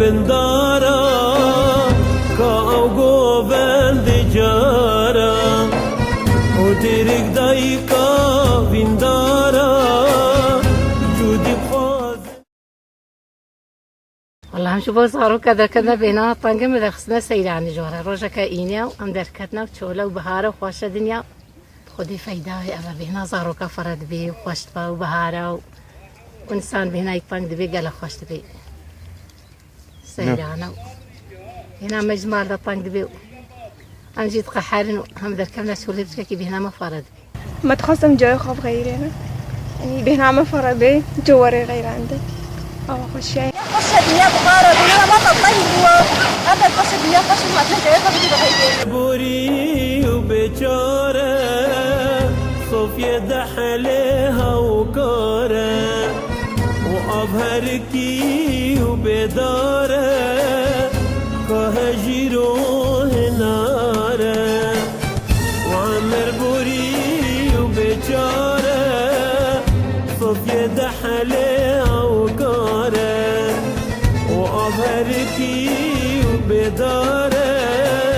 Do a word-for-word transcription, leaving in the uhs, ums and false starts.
Dara ka ew govend cara û têrik dayika vîndara cûdî bixwaze. Wela em ji bo zaroka derketina bêhna tengê me derxistine seyranê ji were. Rojeke îne û em derketine û çole û bihare û xweşe dinya. Xwedê feyda wê eve bêhna zaroka fere dibê û xweş dibe û bihare û, û insan bêhnayî teng dibê gelek xweş dibê. Seyrane û bêhna me ji mal de teng dibê û em jî diqeherin û em derkevine çolê piçekî bêhna me fare dibê. Me dixwest em cayê xwe bixeyrêne. Yanî bêhna me fare bê, cawarê xeyrande. Awa xweşiya. Xweşe dinya bixare, bêhna me xwe teng bû. Eve xweşe dinya xweş û me dixwest cayê xwe bidî bixeyrêne. Borî û bêçare, Sofyê dehelê hewkare û av herikî û bêdare, ka hejîr û hinare û emir borî û bêçare, Sofyê dehelê hewkare û av herikî û bêdare.